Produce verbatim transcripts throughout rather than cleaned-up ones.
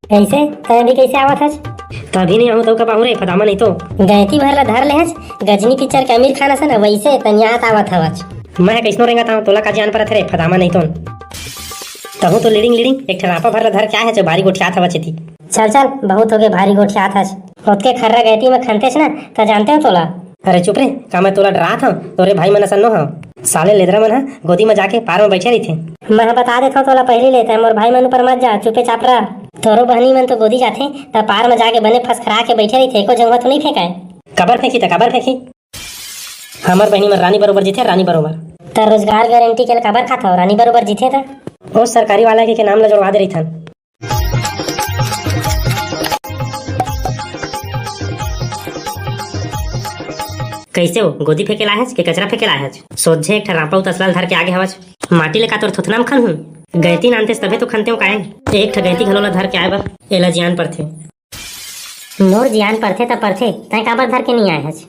कैसे? तैं भी कैसे आवत हस? तभी नहीं आहूं तो कब आहूं रे, फदामा नहीं तो। गैंती भर ला धर ले हस, गजनी पिक्चर के आमिर खान असन, वैसे तनियात आवत हवच। मैं ह कैसनो रेंगत हंव, तोला का जान परत रे, फदामा नहीं तो। तहूं तो लीडिंग लीडिंग एक ठन रांपा भर ला धर के आए हस, भारी गोठियात हवच एती। चल चल, बहुत होगे भारी गोठियात हस। ओतके खर्रा गैंती में खनतेस ना, त जानतेंव तोला। अरे चुप रे, का मैं तोला डरात हंव? तोरे भाई मन असन नो हंव। साले लेदरा मन ह गोदी म जाके पार म बइठे रहिथे। मैं ह बता देथंव तोला पहिली ले, तैं मोर भाई मन ऊपर मत जा, चुपे चाप रह। तोरो बहिनी मन तो गोदी जाथे, त पार म जाके बने फसखरा के बइठे रहिथे, एको जंघवा तो नइ फेंकय। काबर फेंकही त काबर फेंकही? हमर बहिनी मन रानी बरोबर जीथे, रानी बरोबर। त रोजगार गारंटी के ल काबर खाथव, रानी बरोबर जीथे त? ओ सरकारी वाला के, के नाम ल जोड़वा दे रहिथन। कैसे हो, गोदी फेंके लाए हच के कचरा फेंके लाए हच? सोझे एक ठा रांपा उतसला ल धर के आगे हवच। माटी ले का तोर थोथना म खन हूं? गैंती नानतेस तभे तो खनते हो काहे? एक ठा गैंती घलो ला धर के आए बर एला जियान परथे। मोर जियान परथे त परथे, तैं काबर धर के नहीं आए हच?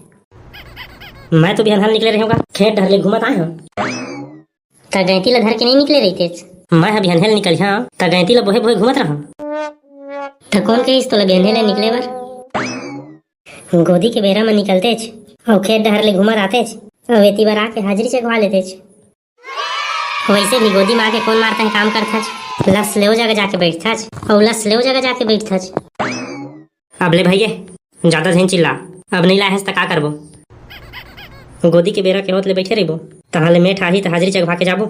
मैं तो बिहनहल निकले रहेंव गा, खेत डहर ले घूमत आए हंव। त गैंती ल धर के नइ निकले रहितेच? मैं ह बिहनहे ल निकलिहां, त गैंती ल बोहे बोहे घूमत रहंव। त कोन कहिस तोला बिहनहे ल निकले बर? गोदी के बेरा म निकलतेच, अउ खेत डहर ले घूमत आतेच, अउ एती बर आके हाजिरी चघवा लेतेच। वैसे भी गोदी म आके कोन मारता है काम करथच? लस ले ओ जगह जाके बैठथच, अउ लस ले ओ जगह जाके बैठथच। अब ले भइगे, जादा झन चिल्ला। अब नइ लाए हस त का करबो? गोदी के बेरा के होत ले बइठे रहिबो, तहाँ ले मेठ आही त हाजिरी चघवा के जाबो।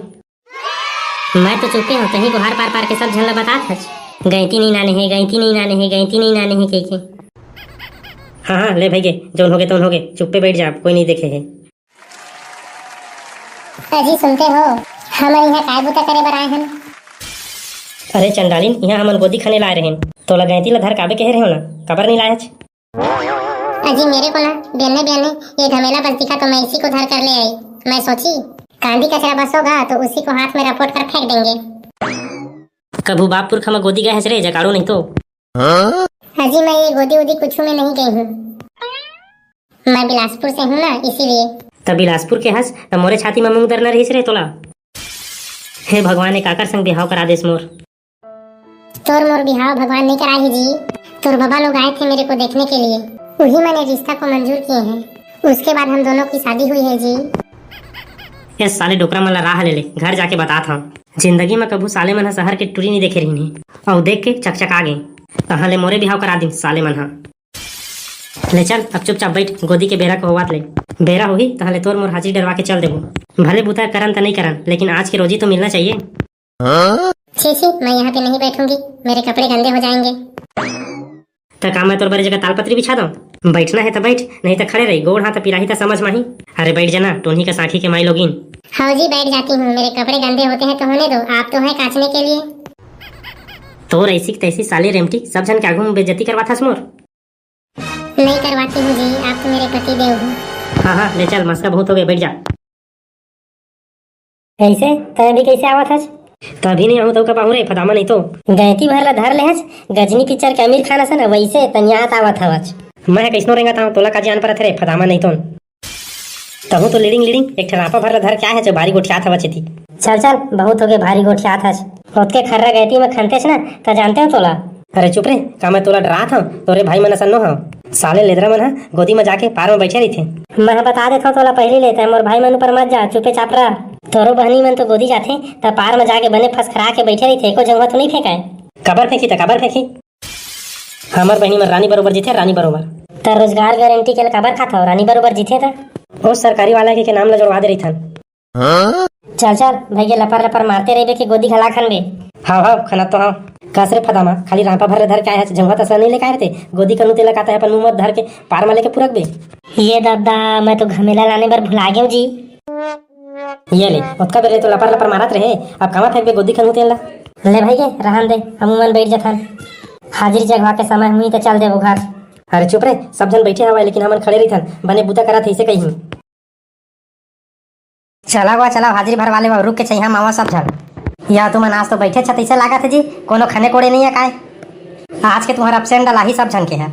मैं तो चुपे हंव, तहीं गोहार पार पार के सब झन ल बतात हच, गैंती नइ नाने हे, गैंती नइ नाने हे, गैंती नइ नाने हे कहिके। हाँ हाँ, ले भइगे, जउन होगे तउन होगे, चुप्पे बइठ जा, कोई नइ देखे हे। अजी सुनते हो, हमन इहाँ काय बुता करे बर आए हन? अरे चंडालिन, इहाँ हमन गोदी खने लाए रहेन। तोला गैंती ला धर काबे कहे रहेव ना, काबर नइ लायच? अजी मेरे को ना बियन्ने बियन्ने ये घमेला बस दिखा तो मैं इसी को धर कर ले आई। मैं सोची कांदी कचरा बस होगा तो उसी को हाथ में रपोट कर फेंक देंगे। कभू बाप पुरखा म गोदी गए हस रे, जगाड़ो नहीं तो। अजी मैं ये गोदी उदी कुछ में नहीं गई हूँ। मैं बिलासपुर से हूँ ना, इसीलिए। त बिलासपुर के हस, त मोरे छाती म मूंग दरना रहिस रे तोला। हे भगवान, ए काकर संग बिहाव करा देस मोर। तोर मोर बिहाव भगवान नहीं कराए हे जी। तोर बाबा लोग आए थे मेरे को देखने के लिए, उही मने रिश्ता को मंजूर किए हैं। उसके बाद हम दोनों की शादी हुई है जी। ए साले डोकरा मन ला राह ले ले, घर जाके बतात हंव। जिंदगी म कभू साले मन ह सहर के टूरी नइ देखे रहिन हे, अउ देख के चकचका गे। तहाँ ले मोरे बिहाव करा दिन साले मन ह। ले चल, अब चुपचाप बइठ, गोदी के बेरा के होवत ले। बेरा होही, तहाँ ले तोर मोर हाजिरी डरवा के चल देबो। भले बुता करन त नइ करन, लेकिन आज के रोजी तो मिलना चाहिए। छी छी, मैं यहाँ पे नहीं बैठूंगी, मेरे कपड़े गंदे हो जाएंगे। त का मैं तोर बर ए जगह तालपत्री बिछा दंव? बइठना हे त बइठ, नहीं त खड़े रही, गोड़ हाथ पिराही त समझ माही। अरे बइठ जाना, टोनही का सांखी के माई लोगिन। हव जी, बैठ जाती हूँ, मेरे कपड़े गंदे होते हैं तो होने दो, आप तो हैं कांचने के लिए। तोर ऐसी की तैसी साले रेमटी, सब झन के आगू में बेइज्जती करवाथस मोर। नहीं करवाती हूँ जी, आप तो मेरे पति देव हो। हाँ हाँ, ले चल, मस्का बहुत हो गए, बैठ जा। कैसे? तैं भी कैसे आवत हस? तभी नहीं आहूं तो कब आहूं रे, फदामा नहीं तो। गैंती भर ला धर ले हस, गजनी पिक्चर के आमिर खान असन, वैसे तनियात आवत हवच। मैं ह कैसनो रेंगत हंव, तोला का जान परत हे रे, फदामा नहीं तो। तहूं तो लीडिंग लीडिंग एक ठन रांपा भर ला धर के आए हच, भारी गोठियात हवच एती। चल चल, बहुत होगे भारी गोठियात हच। ओतके खर्रा गैंती म खनतेस ना, त जानतेंव तोला। अरे चुप रे, का मैं तोला डरात हंव? तोरे भाई मन असन नो हंव। साले लेदरा मन ह गोदी म जाके पार म बइठे रहिथे। मैं ह बता देथंव तोला पहिली ले, तैं मोर भाई मन ऊपर मत जा, चुपे चाप रह। तोरो बहनी मन तो गोदी जाथे, त पार म जाके बने फसखरा के बइठे रहिथे, एको जंघवा तो नइ फेंकय। काबर फेंकही त काबर फेंकही? हमर बहिनी मन रानी बरोबर जीथे, रानी बरोबर। त रोजगार गारंटी के ल काबर खाथव? रानी बरोबर जीथे त। ओ सरकारी वाला के, के नाम ल जोड़वा दे रहिथन। चल चल, भइगे लपर लपर मारते रहिबे कि गोदी घला खनबे। हाव हाव, खनत तो हाव। कस रे फदामा, खाली रांपा भर ले धर के आए हस, जंघवा तसला नइ लेके आए रहिते। गोदी कनु तेला काता है अपन मुंह मत धर के पार म लेके पुरक बे। ये ददा, मैं तो घमेला लाने बर भुला गेंव जी। ये ले, ओतका बेर ले तो लपर लपर मारत रहे, अब कामा फेंकबे गोदी खनहू तेन ला? ले भइगे, रहन दे, हमू मन बइठ जथन। हाजिरी चघवा के समय हुई त चल देबो घर। अरे चुप रे, सब झन बइठे हवय, लेकिन हमन खड़े रहिथन, बने बुता करत हे, इसे कहिही। चला वा, चला, हाजिरी भरवा ले वा, रुक के छइहा मावा सब झन। या तुमन आज तो बइठे छ, तइसे लागत हे जी, कोनो खने कोड़े नइ हे काय? आज के तुंहर absent डलाही सब झन के हे।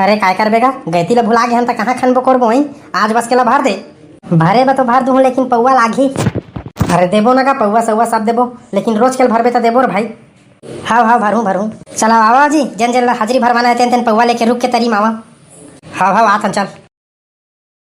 अरे काय करबे गा, गैंती ल भुला गे हन त कहाँ खनबो कोड़बो, वहीं आज बस के ल भर दे। भरे बर तो भर दूहूं, लेकिन पौवा लागही। अरे देबो ना गा, पौवा सौवा सब देबो, लेकिन रोज के ल भरबे त देबो रे भाई। हाव हाव, भरहूँ भरहूँ। चला आवा जी, जेन जेन ला हाजिरी भरवाना हे तेन तेन पौवा लेके रुख के तरी म आवा। हाव हाव, आथन चल।